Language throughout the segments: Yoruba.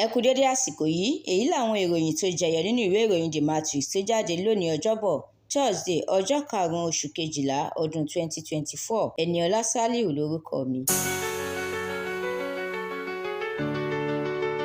Ẹ kú dédé àsìkò yìí. Èyí làwọn ìròyìn tó jẹyọ nínú ìwé ìròyìn The Matrix tó jáde lónìí, Ọjọ́bọ̀ Thursday, ọjọ́ 5 oṣù kejìlá ọdún 2024. Ẹniọlá Sálíù lórúkọ mi.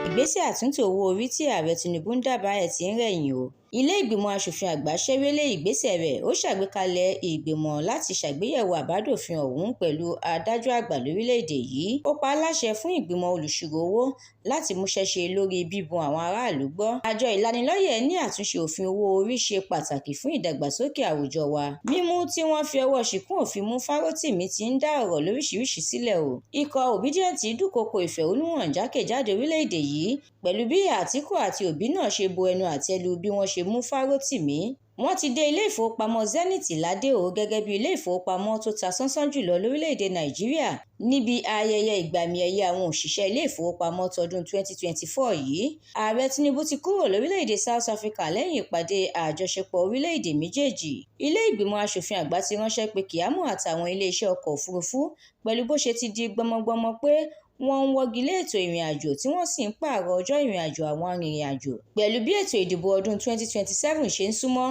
Ìgbésẹ̀ àtúntò owó orí tí Ààrẹ Tinubu ń dábàá ẹ̀ ti ń rẹ̀yìn o. Ilé Ìgbìmọ̀ Aṣòfin Àgbà ṣẹ́wẹ́lé ìgbésẹ̀ rẹ̀, ó ṣàgbékalẹ̀ ìgbìmọ̀ láti ṣàgbéyẹ̀wò àbádòfin ọ̀hún pẹ̀lú adájọ́ àgbà lórílẹ̀-èdè yìí. Ó pa á láṣẹ fún ìgbìmọ̀ olùṣirò owó láti múṣẹ́ ṣe lórí bíbun àwọn aráàlú gbọ́. Àjọ ìlanilọ́yẹ̀ ní àtúnṣe òfin owó orí ṣe pàtàkì fún ìdàgbàsókè àwùjọ wa. Mímú tí wọ́n fi ọwọ́ ṣìkún òfin mú Fárótìmí ti ń dá ọ̀rọ̀ lóríṣiríṣi sílẹ̀ o. Ikọ̀ Obidient dúnkokò ìfẹ̀hónúhàn jákèjádò orílẹ̀-èdè yìí pẹ̀lú bí Àtíkù àti Òbí náà ṣe bu ẹnu àtẹ́ lu bí wọ́n ṣe mú Fárótìmí. Wọ́n ti dé ilé ìfowópamọ́ Zenith ládé o gẹ́gẹ́ bí ilé ìfowópamọ́ tó ta sánsán jùlọ lórílẹ̀-èdè Nàìjíríà níbi ayẹyẹ ìgbàmì ẹ̀yẹ àwọn òṣìṣẹ́ ilé ìfowópamọ́ tọdún 2024 yìí. Ààrẹ Tinubu ti kúrò lórílẹ̀-èdè South Africa lẹ́yìn ìpàdé àjọṣepọ̀ orílẹ̀-èdè méjèèjì. Ilé Ìgbìmọ̀ Aṣòfin Àgbà ti ránṣẹ́ pé Keyamo àtàwọn iléeṣẹ́ ọkọ̀ òfurufú pẹ̀lú bó ṣe ti di gbọmọgbọmọ pé wọ́n ń wọ́gi lé ètò ìrìnàjò, tí wọ́n sì ń pààrọ̀ ọjọ́ ìrìnàjò àwọn arìnrìn-àjò. Pẹ̀lú bí ètò ìdìbò ọdún 2027 ṣe ń súnmọ́,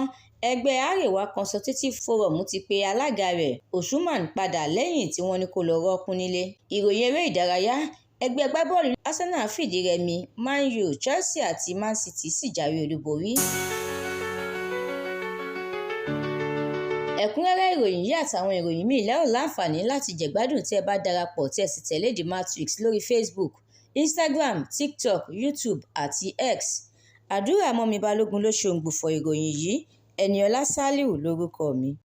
ẹgbẹ́ Arewa Consultative Forum ti pe alága rẹ̀ Usman padà lẹ́yìn tí wọ́n ní kó lọ rọ́ọ̀kùn nílé. Ìròyìn eré ìdárayá: Ẹgbẹ́ agbábọ́ọ̀lù Arsenal fìdí rẹmi, Man U, Chelsea àti Man City sì jáwé olúborí. Ẹ̀kúnrẹ́rẹ́ ìròyìn yìí àtàwọn ìròyìn míì lẹ́ ó láǹfààní láti jẹ̀gbádùn tí ẹ bá darapọ̀ tí ẹ sì tẹ̀lé The Matrix lórí Facebook, Instagram, TikTok, YouTube àti X. Àdúrà Mọ́mì Balógun ló ṣe òǹgbùfọ̀ ìròyìn yìí. Ẹniọlá Sálíù lórúkọ mi.